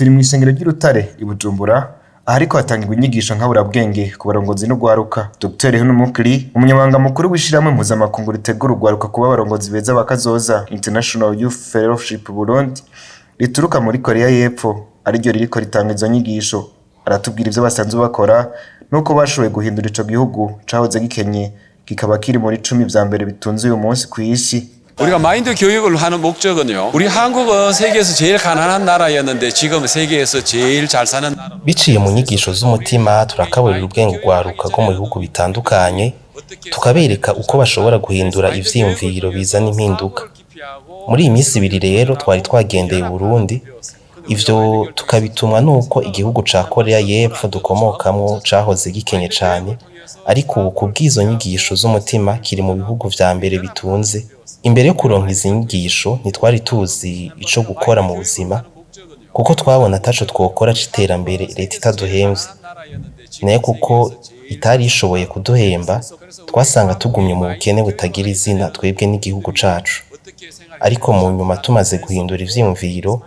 Turi mw'isengero ry'Urutare i Bujumbura, ahariko hatangirwa inyigisho nkaburabwenge ku barongozi n'urwaruka. Dr Hunumukiri, umunyamabanga mukuru w'ishirahamwe mpuzamakungu ritegura urwaruka kuba abarongozi beza ba kazoza, International Youth Fellowship Burundi, rituruka muri Korea y'Epfo, ariryo ririko ritanga izo nyigisho, aratubwira ivyo basanzwe bakora nuko bashoboye guhindura ico gihugu cahoze gikenye kikaba kiri muri 10 vya mbere bitunze uyu munsi kw'isi. 우리가 마인드 교육을 하는 목적은요. 우리 한국은 세계에서 제일 가난한 나라였는데 지금 세계에서 제일 잘 사는 나라. Biciye mu nyigisho z'umutima, turakaburira ubwenge urwaruka rwo mu bihugu bitandukanye, tukabereka uko bashobora guhindura ivyiyumviro bizana impinduka. Muri iyi minsi 2 rero twari twagendeye Burundi, ivyo tukabitumwa nuko igihugu ca Korea y'Epfo dukomokamwo cahoze gikenye cane, ariko ubu kubw'izo nyigisho z'umutima kiri mu bihugu vya mbere bitunze. Imbere yo kuronka izi nyigisho ntitwari tuzi ico gukora mu buzima, kuko twabona ataco twokora c'iterambere leta itaduhemvye. Nayo kuko itari ishoboye kuduhemba, twasanga tugumye mu bukene butagira izina, twebwe n'igihugu cacu. Ariko mu nyuma, tumaze guhindura ivyiyumviro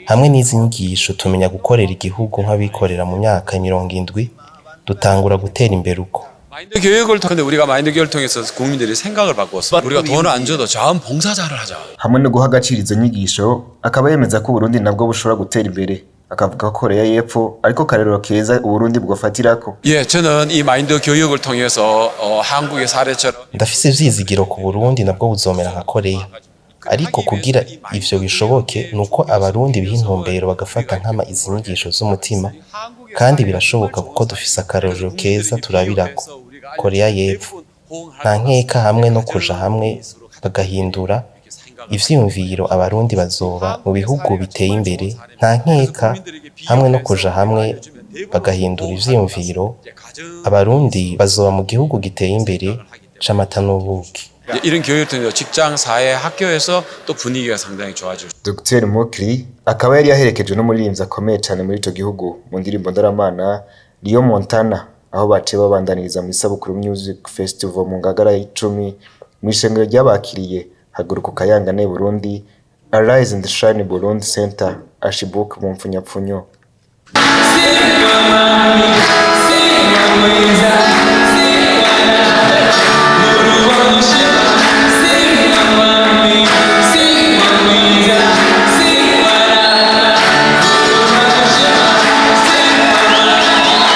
hamwe n'izi nyigisho, tumenya gukorera igihugu nk'abikorera mu myaka 70, dutangura gutera imbere uko. 마인드 교육을 통해 우리가 마인드 교육을 통해서 국민들이 생각을 바꿨어. 우리가 돈을 안 줘도 자원봉사자를 하자. Hamwe no guha agaciro izo nyigisho, akaba yemeza ko Uburundi nabwo bushobora gutera imbere, akavuga ko Korea y'Epfo ariko karero keza Uburundi bwofatirako. 예, 저는 이 마인드 교육을 통해서 한국의 사례처럼 Ndafise ivyizigiro ku Burundi nabwo buzomera nka Korea, ariko kugira ivyo bishoboke nuko Abarundi biha intumbero, bagafata nkama izi nyigisho z'umutima, kandi birashoboka kuko dufise akarorero keza turabirako, Korea y'Epfo. Nta nkeka, hamwe no kuja hamwe bagahindura ivyiyumviro, Abarundi bazoba mu bihugu biteye imbere. Nta nkeka, hamwe no kuja hamwe bagahindura ivyiyumviro, Abarundi bazoba mu gihugu giteye imbere c'amata n'ubuki. 이런 교육을 통해서 직장, 사회, 학교에서 또 분위기가 상당히 좋아질 Dr Mokri akaba yari yaherekejwe n'umuririmbyi akomeye cane muri ico gihugu mu ndirimbo ndaramana, Rio Montana, aho baciye babandaniriza mu Isabukuru Music Festival mu Ngagara y'icumi, mw'ishengero ryabakiriye, Haguruka Ukayangane Burundi, Arise and Shine Burundi Center, Ashibuk mu mpfunyapfunyo. Simba mami, simba mwiza.